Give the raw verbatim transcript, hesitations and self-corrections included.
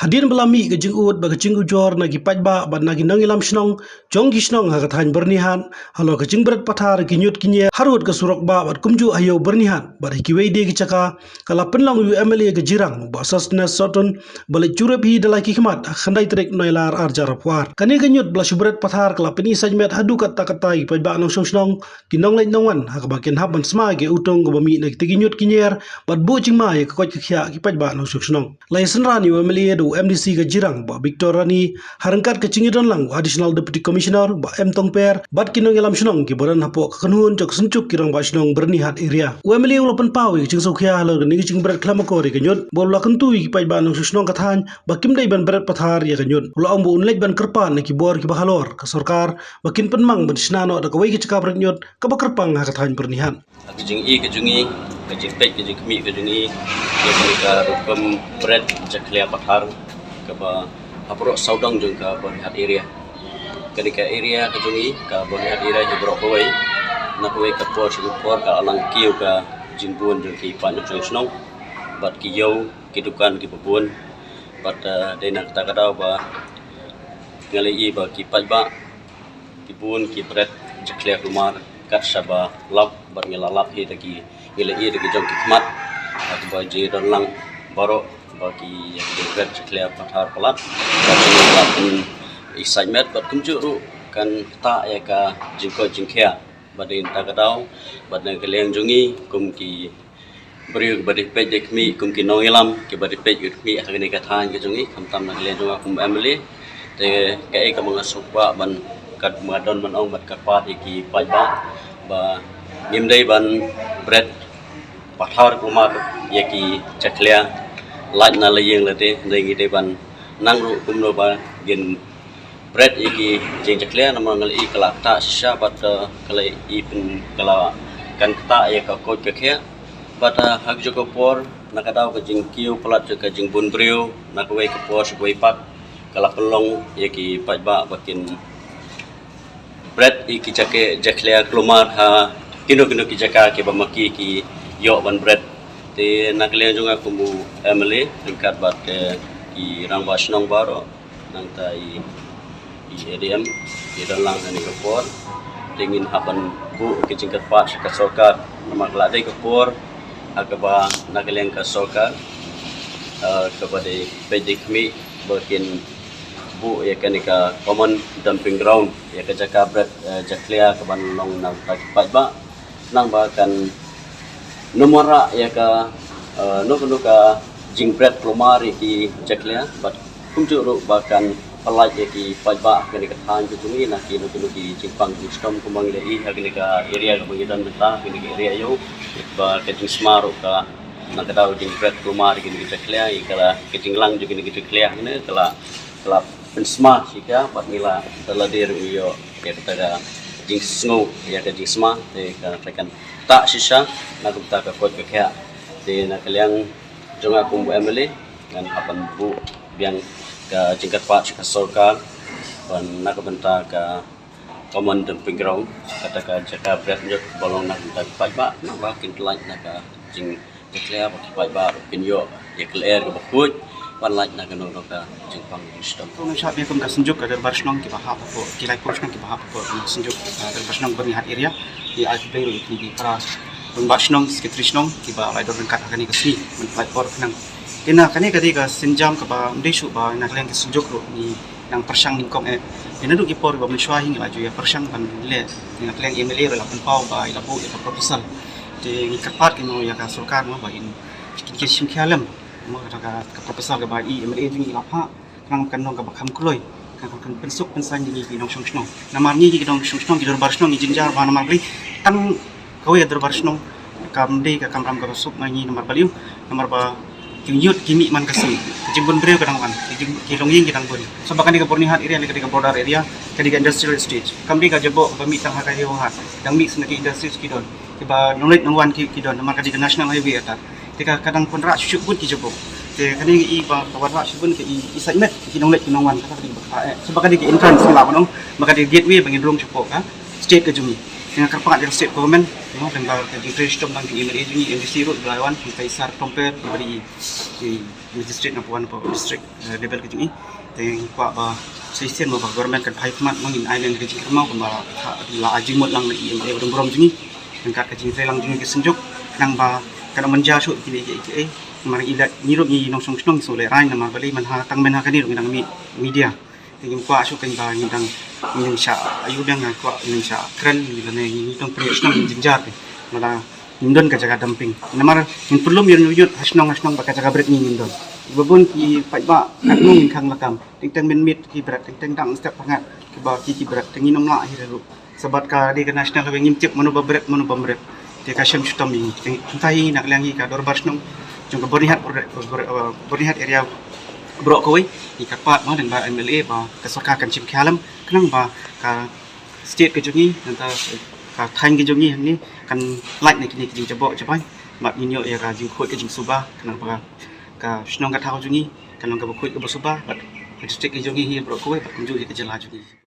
Hadien ba la mih ka jingud bad ka jingujor na ki paidbah bad na ki nongïalam shnong jong ki shnong ha ka thaiñ Byrnihat halor ka jingbret pathar ki ñiut ki ñier harud ka surok bah bad kumjuh ha ïew Byrnihat bad ha kiwei de ki jaka, ka la pynlong ïa u M L A ka jingïarap, u Bah Sosthenes Sohtun, ba leit jurip hi da la ki khmat ha ka khyndai tarik Nailar arhajar arphew ar. Kane ka ñiut ba la shu bret pathar ka la pyni sait met haduh katta katta ïa ki paidbah nongshong shnong, ki nongleit nongwan, ha kaba kin hap ban sma ïa ki utung kaba mih na kita ki ñiut ki ñier bad buh jingma ïa ka koit ka khiah ki paidbah nongshong shnong. La ïasynran ïa u M L A da u M D C ka Jirang, Bah Victor Rani, ha ryngkat ka jingïadon lang u Additional Deputy Commissioner, Bah M Tongper, bad ki nongïalam shnong kiba don hapoh ka kynhun jong ka synjuk ki rangbah shnong Byrnihat Area. U M L A u la pynpaw ïa ka jingsngewkhia halor kane ka jingbret khlem akor ïa ka ñiut bad u la kyntu ïa ki paidbah nongshong shnong ka thaiñ ba kim dei ban bret pathar ïa ka ñiut. U la ong ba un leit ban kyrpad na ki bor kiba halor ka sorkar ba kin pynmang ban shna noh da kawei ka jaka bret ñiut kaba kyrpang ha ka thaiñ Byrnihat. Ka jingïohi ka jong ngi, ka jingpeit ka jingkhmih ka jong ngi ïa kane ka rukom bret jakhlia pathar kaba ha baroh sawdong jong ka Byrnihat Area. Kane ka area ka jong ngi, ka Byrnihat Area hi baroh kawei, na kawei ka por sha ka por ka la nang kiew ka jingbun jong ki paid nongshong shnong bad ki ïew ki dukan kiba bun. Bad, eh, dei na kata ka daw ba nga la ïohi ba ki paidbah ki bun ki bret jakhlia kulmar kat shaba lap bad ngi la lap hi da ki, ngi la ïohi da ki jong ki khmat, ah, ba jingdon lang baroh ba ki, ïa ki bret jakhlia pathar palat bad ngi la pyn-i sait met bad kumjuh ruh kan ktah ïa ka jingkoit jingkhiah. Bad dei na kata ka daw bad na ka liang jong ngi kum ki briew kiba dei peit dei khmih, kum ki nongïalam kiba dei peit dei khmih ha kane ka thaiñ ka jong ngi, khamtam na ka liang jong nga kum M L A. Te kaei kaba nga sngewkwah ban, kaba nga don ban ong bad kyrpad ïa ki paidbah ba ngim dei ban bret pathar kulmar ïa ki jakhlia lait na la ïing lade, hynrei ngi dei ban nang ruh kumno ba ngin bret ïa ki jingjakhlia, namar nga la ïohi ka la ktah shisha bad, eh, ka la ïohi pyn, ka la kan ktah ïa ka koit ka khiah. Bad, eh, ha kajuh ka por na ka daw ka jingkiew palat jong ka jingbun briew na kawei ka por sha kawei pat ka la pynlong ïa ki paidbah ba kin bret ïa ki jaka jakhlia kulmar ha kino kino ki jaka kiba ma ki ki ïoh ban bret. Te na ka liang jong nga kum u M L A ryngkat bad, eh, ki rangbah shnong baroh, nangta i, i A D M, i don lang ha kane ka por. Te ngin hap ban buh ka jingkyrpad sha ka sorkar namar ka la dei ka por ha kaba na ka liang ka sorkar, eh, kaba dei peit dei khmih ba kin buh ïa kane ka common dumping ground, ïa ka jaka bret, eh, jakhlia kaban long na ka paidbah. Nang ba kan nym wanrah ïa ka, eh, no ka, no ka jingbret kulmar ïa ki jakhlia bad kumjuh ruh ba kan pyllait ïa ki paidbah ha kane ka thaiñ ka jong ngi na kino kino ki jingpang jingshitom kumba ngi la ïohi ha kane ka area kaba ngi don mynta, kane ka area ïew, ba ka jingsma ruh ka na ka daw jingbret kulmar ïa kine ki jakhlia, ïa ka la, ka jinglang jong kine ki jakhlia hangne ka la, ka la pynsma shisha bad ngi la, da lade ruh ngi ïoh ïa kata ka jingsngew ïa ka jingsma, te ka, ka kan ktah shisha na ka bynta ka koit ka khiah. Te na ka liang jong nga kum u M L A ngan hap ban buh biang ka jingkyrpad sha ka sorkar ban na ka bynta ka common dumping ground, kata ka jaka bret ñiut ba long na ka bynta ki paidbah, naba kin pyllait na ka jingjakhlia ba ki paidbah ruh kin ïoh ïa ka lyer kaba khuid ban lait na kano kano ka jingpang jingshitom. Ngi shah biang kum ka synjuk ka dorbar shnong kiba hap hapoh, ki laiphew shnong kiba hap hapoh ka synjuk, ah, dorbar shnong Byrnihat area. Ngi ai khublei ruh ïa ki para rangbah shnong, secretary shnong kiba la don ryngkat ha kane ka sngi ban pynlait por khnang. Te na kane ka dei ka sienjam kaba ym dei shuh ba na ka liang ka synjuk ruh ngi nang pyrshang nyngkong eh. Te naduh ki por ba mynshuwa hi ngi la ju ïa pyrshang ban leh, te na ka liang M L A ruh la pynpaw ba i la buh ïa ka proposal. Te ngi kyrpad kynmaw ïa ka sorkar mo ba in, kin, kin shim khia lem mo kata ka, ka proposal kaba i M L A jong ngi i la phah, khnang kan long kaba kham kloi, khnang kan pynsuk pynsaiñ ïa ngi ki nongshong shnong. Namar ngi ki nongshong shnong, ki dorbar shnong ngi jynjar ba namar balei tang kawei ka dorbar shnong kam dei ka kamram kaba suk ma ngi namar balei, namar ba ki ñiut ki mih man ka sngi, ka jingbun briew ka dang wan, ki jing, ki longïing ki dang bun. Sabab kane ka Byrnihat area ne ka dei ka border area, ka dei ka industrial estate. Kam dei ka jaboh kaba mih tang ha ka Haiwa Hat, dang mih sha ki industries ki don, kiba nongleit nongwan ki, ki don, namar ka dei ka national highway ata. Te ka, ka dang wanrah shuh bun ki jaboh. Te kane ngi i ba ka wanrah shuh bun ka i, i sait met ki nongleit ki nongwan, kata ka dei ba ka, eh, sabab ka dei ka entrance ngi lah ban ong, ba ka dei gateway ba ngin rung shapoh ka state ka jong ngi. Nga kyrpad ïa ka state government, no, tang ba ka jingtrei shitom lang jong i M L A jong i, M D C ruh ba la wan, tang ka i Sir Tomper, ba i, i magistrate na pdeng district, eh, level ka jong i. Te nga kwah ba sa shisien ba government kan phai khmat, no, ngin ai lem ka jingkyrmen kumba la ai jingmut lang na i M L A ba dang burom jong i. Ryngkat ka jingtrei lang jong i ka synjuk, khnang ba kan ym manja shuh kine kiei kiei. Namar ngi ruh ngi nongshong shnong ngi sngewlehrain namar balei mynha tang mynha kane ruh ngi dang mih media. Te ngim kwah shuh kein ba ngi dang, ngi dang shah ïoh biang, nga kwah ngi dang shah kren ngi lane ngi dang pynïoh shnong ngi jynjar te. Lada ngim don ka jaka dumping. Namar ngin pynlum ïa u ñiut ha shnong ha shnong ba ka jaka bret ngi ngim don. Ba bun ki paidbah katno ngin khang lakam. Teng teng mynmiet ki bret, teng teng dang step pyrngat kiba ki ki bret, te ngin ym lah hi ruh. Sa bad ka dei ka national highway ngim tip mano ba bret mano bym bret. Te ka shem shitom ïa ngi. Te kumta hi na ka liang hi ka dorbar shnong jong ka Byrnihat, Byrnihat area baroh kawei, ngi kyrpad ma dang ba M L A ba ka sorkar kan shim khia lem khnang ba ka state ka jong ngi nangta ka thaiñ ka jong ngi hangne kan lait na kine ki jingjaboh jabai bad ngin ïoh ïa ka jingkhuid ka jingsuba khnang ba ka shnong ka thaw jong ngi kan long kaba khuid kaba suba bad ka district ka jong ngi hi baroh kawei bad kumjuh ïa ka jylla jong ngi.